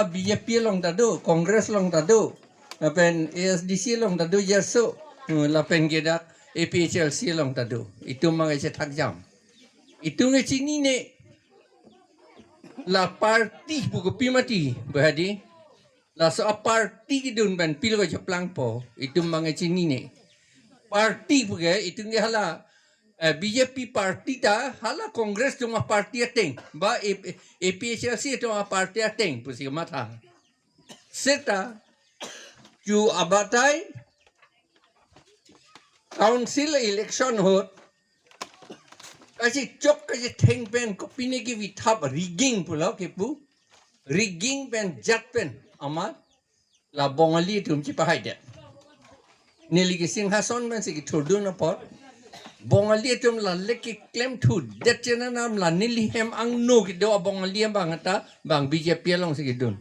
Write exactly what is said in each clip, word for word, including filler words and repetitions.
B J P along ta do, Congress along ta do, lapen A S D C along ta do, Jerso, hmm, lapen ke dak A P H L C along ta do. Itum abang isi thakjam. Itum ke chinine, la party pu kopi mati, bahadi. Laso a-party kedun pen pilo kacheplangpo, itum abang ke chinine. Party pu ke, itum ke hala, eh, B J P party ta, hala Congress atum a-party ateng, ba A-, A P H L C atum a-party ateng, pusi matha. Seta, chu abatai, council election ahut, kachechok kachetheng pen, kopine kevithap rigging pulo kepu, rigging pen jat pen, amat, la Bongali atum chipahaidet. Neli ke Singhason pensi kethurdun apot, Bongali atum la le keklem thudet chenam, la neli hem angno kedo a-Bongali abang ta, bang B J P alongsi kedun.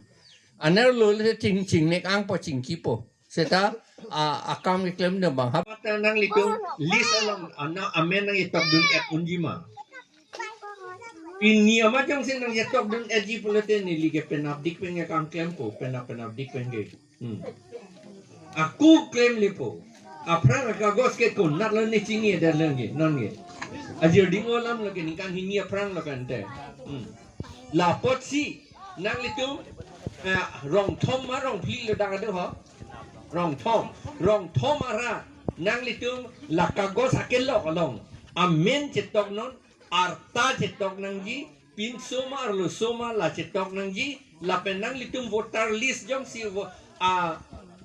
Anerlo le ching, chingnek angpo chingkipo. Seta, a, akam keklem dam abang hap. Mata nanglitum list along, ana, amen nangchetokdun-et unji ma? Pini amat jongsi nangchetokdun-etji pulote neli ke penapdik pen ke kam klempo, penap, penapdik pen ke. Hmm. Ako klemlepo. Aphrang akagos ke konatlo ne chini ada lagi, non ke. Ajir ding olam lagi ningkan hini aphrang lo kan te. Hmm. Lapotsi, nanglitum, eh, rong thom ma rong phli lo dak ado ho? Rong thom. Rong thom ara, nanglitum la kagos akelok along amen chetoknon, arta chetok nangji, pinso ma arloso ma la chetok nangji, lapen nanglitum voter list jongsi vo-, a,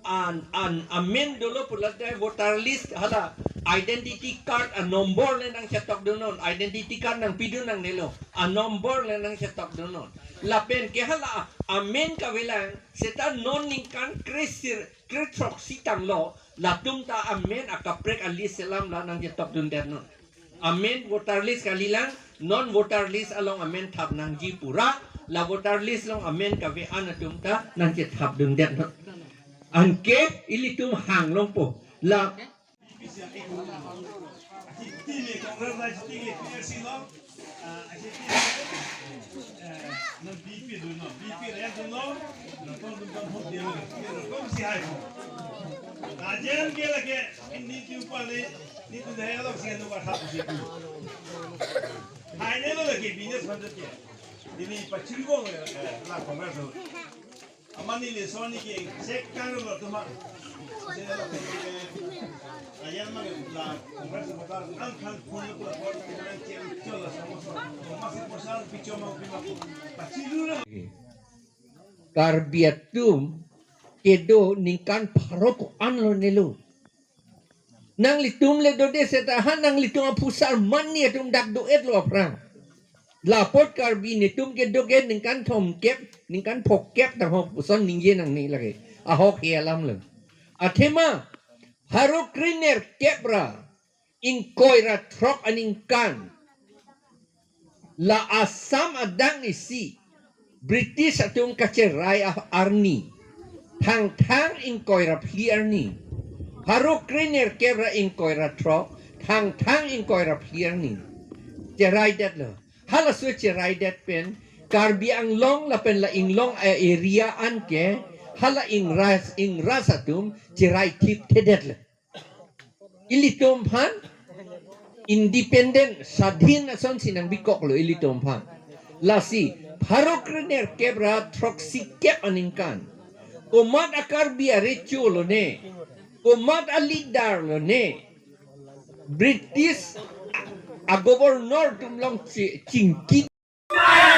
an, an, amen dolo pulote voter list hala identity card a-number le nangchetokdunnon, identity card nangpidun nangnelo, a-number le nangchetokdunnon. Lapen ke hala amen kavelang, seta non ningkan kresir, kre throksi tanglo, latum ta amen akaprek a-list selam la nangchetokdundetnon. Amen voter list kalilang, non voter list along amen thap nangji pura, la voter list along amen kave-an atum ta nangchethapdundetnon. Anke ilitum hang longpo. La Ajen ke lake, ini tiu pale, ini tu daya lo sih anu bathap sih. Hai ne lo lake business fund ke. Ini pachiri bong, eh, la Congress lo. Amani le soni ke sek kang lo tuma. Ayan ma la Congress lo kan kan phun lo ko ko kan ke chol la somo. Masih pasal picho mau pima. Pachiri lo. Karbi atum kedo ningkan pharo ko-an lonelo. Nanglitum le dode seta ha nanglitum aphusar mani atum dak do-etlo aphrang. Lapot Karbi netum kedo ke ningkan thomkep, ningkan phokep tang ho puson ningje nangne lake. Ahok he alam lo. Athema, pharo krenerkep ra ingkoi ra throk aningkan la Assam adang isi British atum kacherai a-, arni, Thangthang ingkoi ra phli arni, pharo krenerkep ra ingkoi ra throk, Thangthang ingkoi ra phli arni cheraidetlo. Halaso cheraidet pen Karbi Anglong lapen la Inglong a-area anke hala Ingras, Ingras atum cherai thipthedetlo. Ilitum aphan independent, swadhin asonsi nangbikoklo ilitum aphan. Lasi pharo krenerkep ra throksikep aningkan komat a-Karbi arecho lone, komat a-leader lone, British a-governor atum along chi-, chingki.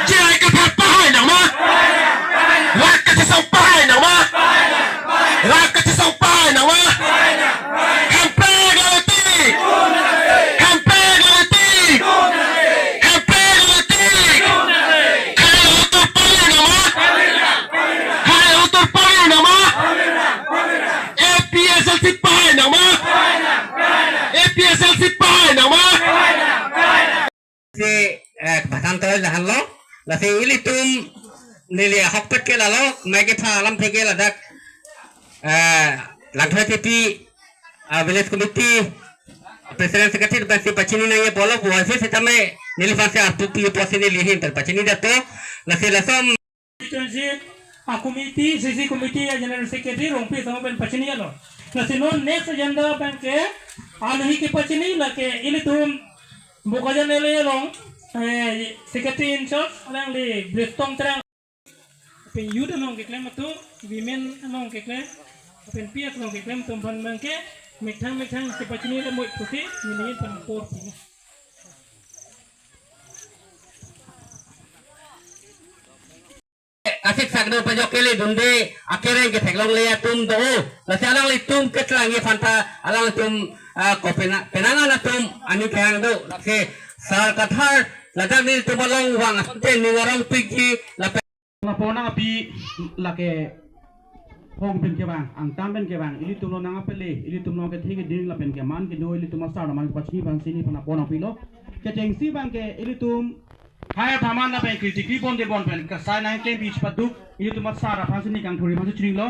Jirai kathak pahai nang ma? Rat kachesong pahai nang ma? Rat kachesong pahai nang ma? Hemprek along tik! Hemprek along tik! Hemprek along tik! Hai author pahai nang ma? Hai author pahai nang ma? A P H L C pahai nang ma? A P H L C pahai nang ma? Si, eh, batan toy lahan lo. Lasi ilitum neli ahokpet ke lalo, mai kepha alamthe ke ladak, eh, Langthoi Tepi, ah, village committee, president secretary, pensi pachini nangji apotlo, buai si sitame neliphan si arpu pi apotsi neli ahin pen pachinidetpo, lasi lason. Constituency, a committee, C C committee a general secretary Rongpi Samo pen pachini alo. Lasi non next agenda pen ke alohi kepachini lake ilitum Bokajan L A along, eh, secretary in charge alangli Blessing Terang. Pen youth along keklem atum, women along keklem, pen P F along keklem atum aphan abang ke methang methang kepachini le moi pusi nelihin pen apor pusi. Kasik sakdo pajok kele dunde, akereng ketheklongle atum do. Lasi alanglitum keklangji aphanta alangtum, ah, ko pena-, penangan atum aning kehang do. Lasi Sar Kathar ladak nelitum along vang asonte ning arong piji lapen. Lapu nangpi lake hong pen kevang, angtan pen kevang, ilitum lo nangpele, ilitum lo kethe keding lapen keman kedo, ilitum asar aman pachini aphansi neliphan lapu nangpilo. Kechengsi abang ke ilitum hai thaman lapen kriti kri bon de bon pen kasai nangklem piji paduk, ilitum asar aphansi ne kangthuri aphansi chinilo.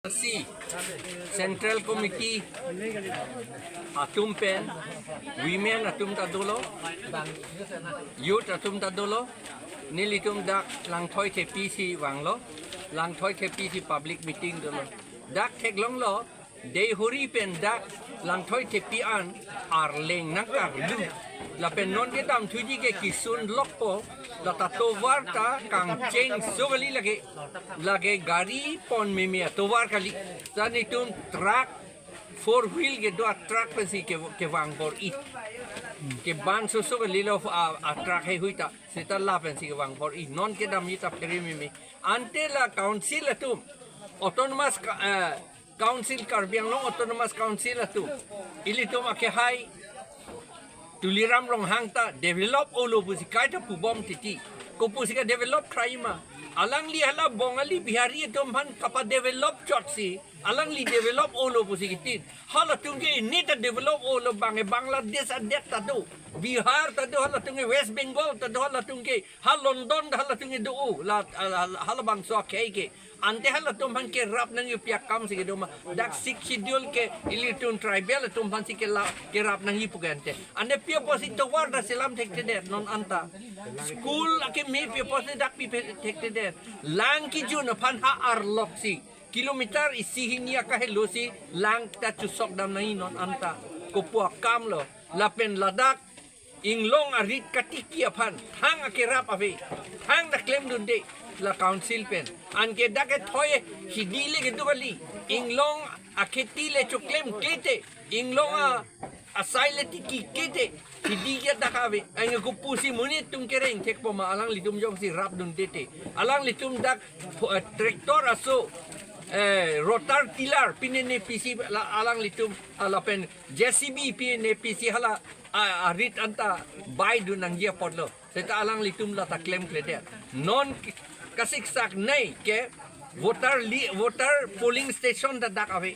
Si Central Committee atum pen, women atum ta dolo, youth atum ta dolo, nelitum dak Langthoi Thepi si vanglo, Langthoi Thepi si public meeting dolo. Dak theklonglo, Deihori pen dak Langthoi Thepi an arleng nangkarlu. Lapen non kedamthuji ke kisun lokpo, la ta tovar ta kangcheng so kali lake, lake gari pon meme atovar kali. Tan itum truck, four wheel kedo a truck pensi ke, kevang bor-i. Keban so so kalilo a, a truck heihui ta. Seta lapensi kevang bor-i. Non kedamji ta phere meme. Ante la council atum, autonomous ka-, eh, Council, Karbi Anglong Autonomous Council atum, ilitum akehai Tuliram Ronghang ta develop-olo pusi kaita pubom titi. Kopusi ke develop kraima. Alangli hala Bongali Bihari atum aphan kapa-develop chotsi, alangli develop-olo pusi kitin. Halatum ke ini ta develop-olo, bang e Bangladesh adet ta do, Bihar ta do, halatum ke West Bengal ta do, halatum ke ha London ta halatum ke do-o, la, la, la, halabangso akhei ke. Ante halatum aphan kerap nangji pi akam si kedo ma. Dak Sixth Schedule ke ilitum tribal atum aphansi kela-, kerap nangji pu ke ante. Ante pi apotsi tovar ta selam thekthedet non anta. School akeme pi apotsi dak pipe thekthedet. Lang kejun aphan ha arloksi kilometer isi hini akahelosi lang ta chusok dam nangji non anta. Kopu akam lo. Lapen ladak inglong arit katiki aphan thang akerap ave, thang ta klemdunde la council pen. Anke dak kethoi hidi le kedo kali, inglong akheti le choklemklete, inglong a, asai le tikiklete, hidi ke dak ave. Anke kopusi monit atum kereng thekpo ma, alanglitum jongsi rapdunde te. Alanglitum dak pho-, eh, tractor aso, eh, rotor tiller pinene pisi la alanglitum, ah, lapen J C B pinene pisi hala a, arit anta baidun nangji apotlo. Seta alanglitum la ta klemkledet. Non k-, kasik saknei ke voter li-, voter polling station ta dak ave.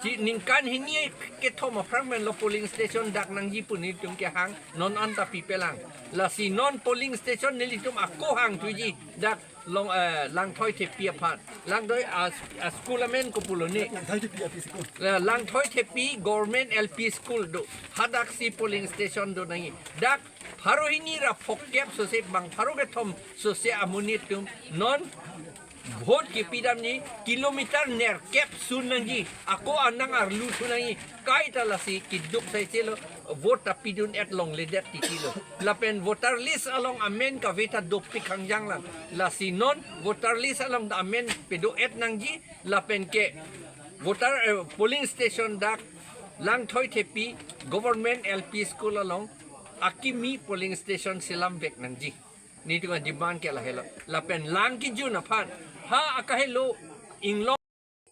Chi ningkan hini kethom aphrang pen lo polling station dak nangji pu nelitum kehang, non anta pipelang. Lasi non polling station nelitum ako hangthuji dak Long, eh, Langthoi Thepi aphan. Langthoi a, a school amen kopulo ni. Langthoi Thepi L P School. Eh, Langthoi Thepi Government L P School do. Hadaksi polling station do nangji. Dak pharo hini ra phongkep sose bang pharo kethom sose amonit atum non vote kepidamji kilometer nerkep sun nangji. Ako anang arlu thu nangji. Kaita lasi keduk saiselo vote ta pidun-et longledet titilo. Lapen voter list along amen kave ta dopik hangjang lang. Lasi non voter list along ta amen pedo-et nangji lapen ke voter, eh, polling station dak Langthoi Thepi Government L P School along akimi polling station selamvek nangji. Nelitum ademand ke lahelo. Lapen lang kejun aphan ha akahelo inglong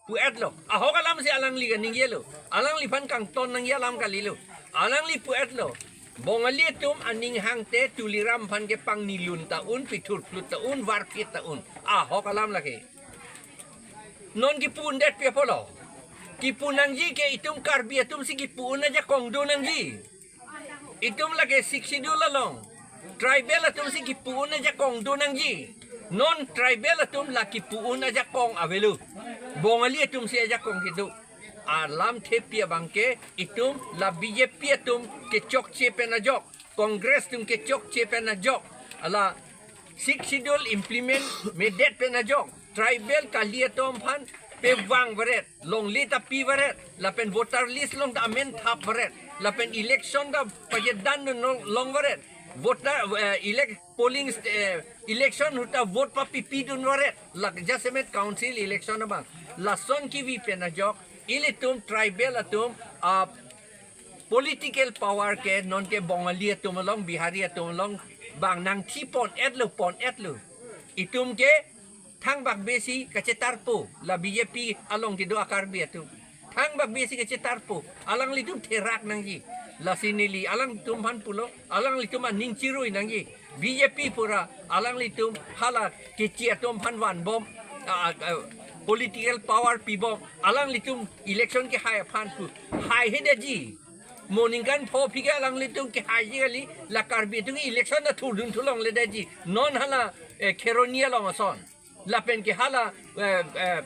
pu-etlo. Ahok alamsi alangli kaningjelo. Alangliphan kangton nangji alam kalilo. Alangli pu-etlo. Bongali atum aning hangte Tuliram aphan ke pangnilun ta un, pithurphlut ta un, varphit ta un. Ahok alam lake. Non kipu-un detpi apotlo. Kipu nangji ke itum Karbi atum si kipu-un ajakong do nangji. Itum lake Sixth Schedule along tribal atum si kipu-un ajakong do nangji. Non tribal atum la kipu-un ajakong avelo. Bongali atum si ajakong kedo. Alamthepi abang ke itum la B J P atum kechokche pen ajok, Congress atum kechokche pen ajok, hala Sixth Schedule implement medet pen ajok, tribal kali atum aphan pevang varet, longle ta pi varet, lapen voter list along ta amen thap varet, lapen election ta pajedan long, long varet, voter, eh, elect polling st-, eh, election ahut ta vote papipi dun varet, la jasemet council election abang. Lason kivi pen ajok, ilitum tribal atum, ah, political power ke non ke Bongali atum along, Bihari atum along bang nangthi pon-etlo, pon-etlo. Itum ke thangbak besi kachetarpo, la B J P along kedo a-Karbi atum. Thangbak besi kachetarpo, alanglitum therak nangji. Lasi neli alangtum aphan pulo, alanglitum aning chirui nangji. B J P pura alanglitum hala kechi atum aphan vanbom, a, a, a, political power pibom, alanglitum election kehai aphan pu. Haihedetji. Mo ningkan pho aphi ke alanglitum kehaiji kali, la Karbi atum election ta thurdun thu longledetji. Non hala, eh, Kheroni along ason, lapen ke hala, eh, eh,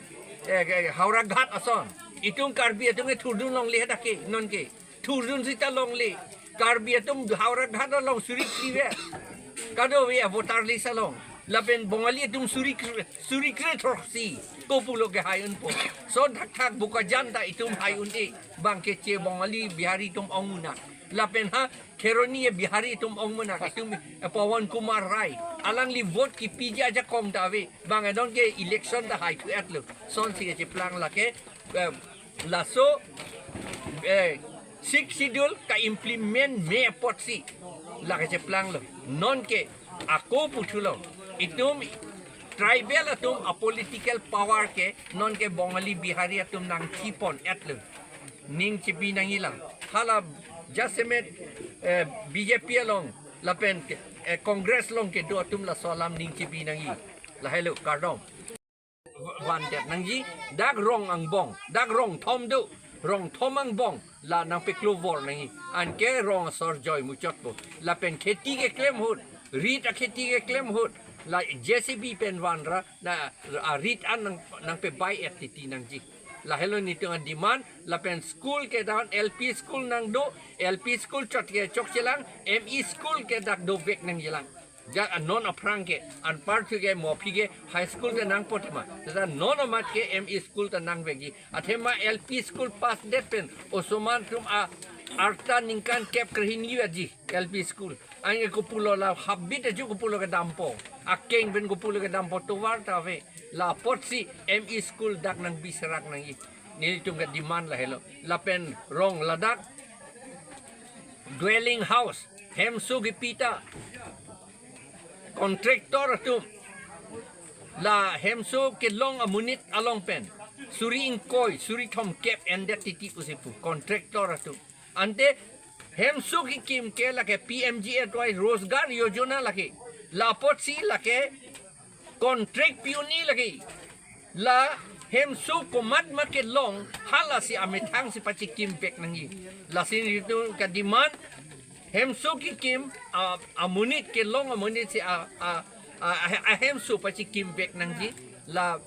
eh, eh, Howraghat ason, itum Karbi atum ke thurdun longle hadak ke, non ke thurdun sita longle. Karbi atum Howraghat along suri kre-ve, kadokave a-voter list along. Lapen Bongali atum suri kre-, suri kre throksi, kopulo kehai unpo? So thakthak Bokajan ta itum hai un-e, bang keche Bongali Bihari atum ong munak. Lapen ha Kheroni e Bihari atum ong munak, itum, eh, Pawan Kumar Rai. Alangli vote kipiji ajakong ta ave, bang adon ke election ta hai thu-etlo. Sonsi kacheplang lake, eh, laso, eh, Sixth Schedule ka-implement me apotsi la kacheplanglo. Non ke ako puthulo, itum tribal atum a-political power ke non ke Bongali Bihari atum nangthi pon-etlo. Ning chipi nangjilang. Hala jasemet, eh, B J P along lapen ke, eh, Congress along kedo atum laso alam ning chipi nangji. Lahelo, kardom. Vandet nangji, dak rong angbong, dak rong thom do, rong thom angbong la nangpeklo vor nangji. Anke rong asor joi muchotpo. Lapen kheti keklem ahut, rit akheti keklem ahut, la J C B pen vanra, na, a, rit an nang, nangpebai-et titi nangji. Lahelo nelitum a-demand. Lapen school ke dan L P school nangdo, L P school chot ke chokchelang, M E school ke dak dovek nangjilang. Ja, a, non aphrang ke, anparthu ke mo aphi ke high school ta nangpo tema. Seta non amat ke M E school ta nangvekji. Athema L P school pass det pen osomar atum a-arta ningkan kep krehini aji L P school. Anke kopulo la habit aju kopulo kedampo. Akeng pen kopulo kedampo tovar ta ave. La apotsi M E school dak nangbi serak nangji. Nelitum ke-demand lahelo. Lapen rong ladak dwelling house, hemso kipi ta contractor atum la hemso kelong amonit along pen suri ingkoi, suri thomkep endet titi pusi pu contractor atum. Ante hemso kekim ke lake P M G A Y Rozgar Yojana lake. La apotsi lake contract pi un-e lake. La hemso komat ma kelong, halasi amethang si pachikim vek nangji. Lasi nelitum ke-demand, hemso kekim, a, amonit kelong amonit si a, a, a, a, ahemso pachikim vek nangji. La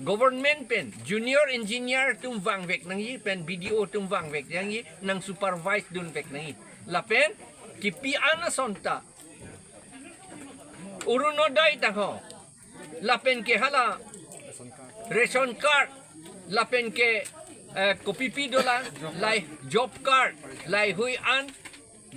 government pen junior engineer atum vangvek nangji, pen B D O atum vangvek nangji, nang-supervise dunvek nangji. Lapen kipi an ason ta Orunodoi tangho, lapen ke hala ration card, lapen ke, eh, kopipi dolang, lahai job card, lahai hui an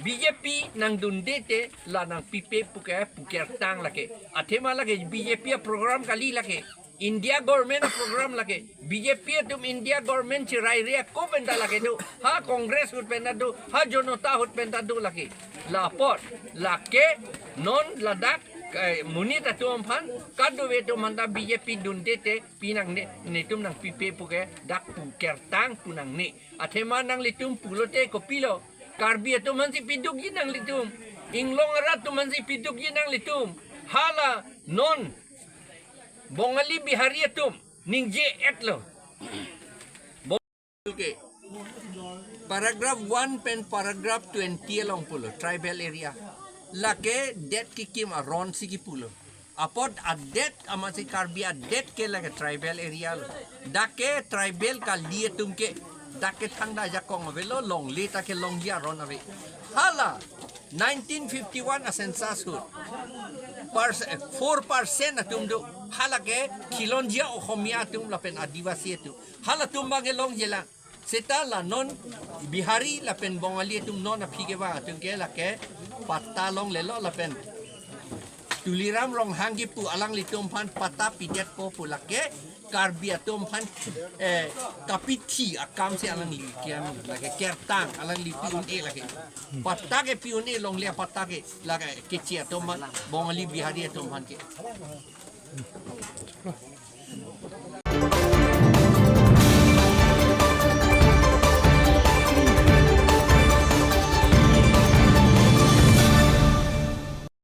B J P nangdunde te la nangpipe puke pukertang lake. Athema lake B J P a-program kali lake. India government a-program lake. B J P atum India government chiraire ako pen ta lake do. Ha Congress ahut pen ta do. Ha Janata ahut pen ta do lake. La apot, lake, non ladak, eh, monit atum aphan, kadokave atum aphan ta B J P dunde te, pi nangne, netum nangpipe puke, dak pukertang pu nangne. Athema nanglitum pulote kopilo. Karbi atum aphansi pidukji nanglitum. Inglong arat atum aphansi pidukji nanglitum. Hala non Bongali Bihari atum Ningje-etlo. Ke paragraph one pen paragraph twenty along pulo tribal area. Lake det kekim aron si kipulo. Apot adet amatsi Karbi adet ke lake tribal area lo. Dak ke tribal kali atum ke, dak ke thangta ajakong avelo, longle ta kelongji aron ave. Hala nineteen fifty-one a census ahut pers-, four percent atum do. Hala ke khilonjia Okhomia atum lapen Adivasi atum. Halatum abang kelongji lang. Seta la non Bihari lapen Bongali atum non aphi kevang atum ke lake patta longlelo lapen Tuliram Ronghang kipu alanglitum aphan patta pidetpo pu lake Karbi atum aphan, eh, kapithi akam si alangli kiam lake kertang alangli pi-un-e lake. Patta ke pi-un-e longle patta ke lake keche atum aphan Bongali Bihari atum aphan ke.